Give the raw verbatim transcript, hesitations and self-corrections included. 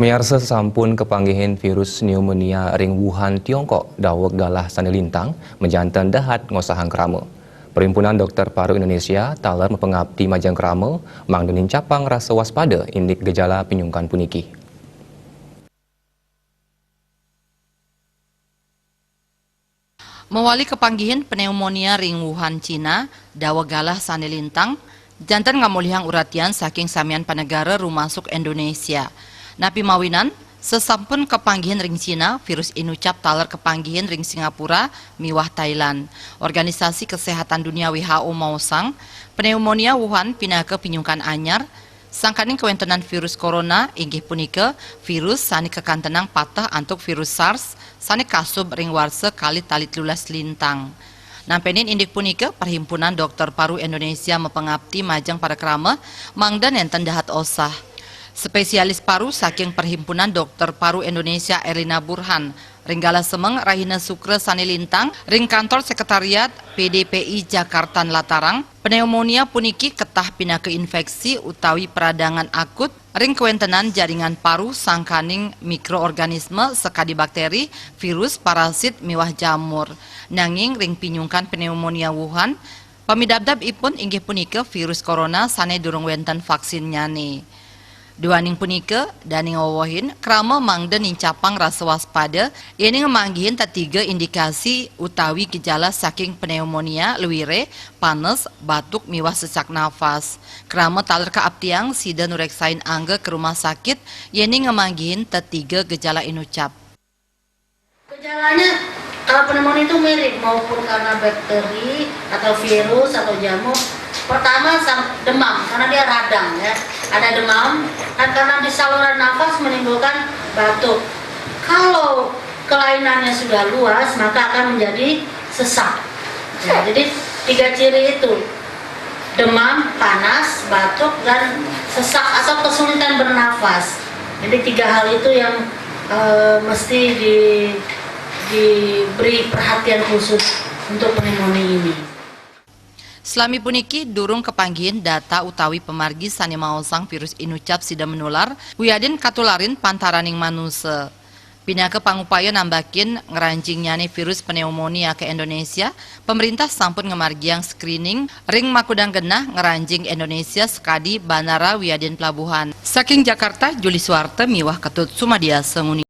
Miarsa, sampun kapanggihin virus pneumonia ring Wuhan, Tiongkok, daweg galah sane lintang, majanten dahat ngosahang krama. Perhimpunan Dokter Paru Indonesia taler mapangapti majeng krama, mangda nincapang rasa waspada indik gejala pinyungkan puniki. Mawali kapanggihin pneumonia ring Wuhan, Cina, daweg galah sane lintang, janten ngamolihang uratian saking samian panegara rumasuk Indonesia. Napi mawinan, sasampun kapanggihin ring Cina, virus inucap taler kapanggihin ring Singapura miwah Thailand. Organisasi Kesehatan Dunia, W H O, maosang, pneumonia Wuhan pinaka pinyungkan anyar, sangkaning kawentenan virus corona, inggih punika virus sane kakantenang pateh antuk virus SARS sane kasub ring warsa kalih tali telulas lintang. Nampenin indik punika, Perhimpunan Dokter Paru Indonesia mapangapti majeng para krama mangda nenten dahat osah. Spesialis paru saking Perhimpunan Dokter Paru Indonesia, Erlina Burhan, ring galah semeng rahina Sukra sane lintang ring kantor sekretariat P D P I Jakarta nlatarang, pneumonia puniki ketah pinaka infeksi utawi peradangan akut ring kawentenan jaringan paru sangkaning mikroorganisme sakadi bakteri, virus, parasit, miwah jamur. Nanging ring pinyungkan pneumonia Wuhan, pamidabdab ipun inggih punika virus corona sane durung wenten vaksinnyane. Duaning punika, dane ngwewehin krama mangda nincapang rasa waspada, yening ngamanggihin tetiga indikasi utawi gejala saking pneumonia, luire, panes, batuk, miwah sesak nafas. Krama taler kaaptiang sida nureksain angga ka rumah sakit, yening ngamanggihin tetiga gejala inucap. Gejalanya, kalau pneumonia itu mirip, maupun karena bakteri atau virus atau jamur. Pertama, sam-, demam, karena dia radang, ya. Ada demam, dan karena di saluran nafas menimbulkan batuk. Kalau kelainannya sudah luas, maka akan menjadi sesak. Ya, jadi tiga ciri itu, demam, panas, batuk, dan sesak atau kesulitan bernafas. Jadi tiga hal itu yang, eh, mesti di-, diberi perhatian khusus untuk pneumonia ini. Salami puniki durung kapanggihin data utawi pamargi sane maosang virus inucap sida manular, wiadin katularin pantaraning manusa. Pinaka pangupaya nambakin ngranjingnyane virus pneumonia ka Indonesia, pamrintah sampun ngamargiang screening ring makudang genah ngranjing Indonesia sakadi bandara wiadin pelabuhan. Saking Jakarta, Juli Suwarta miwah Ketut Sumadiasa nguni.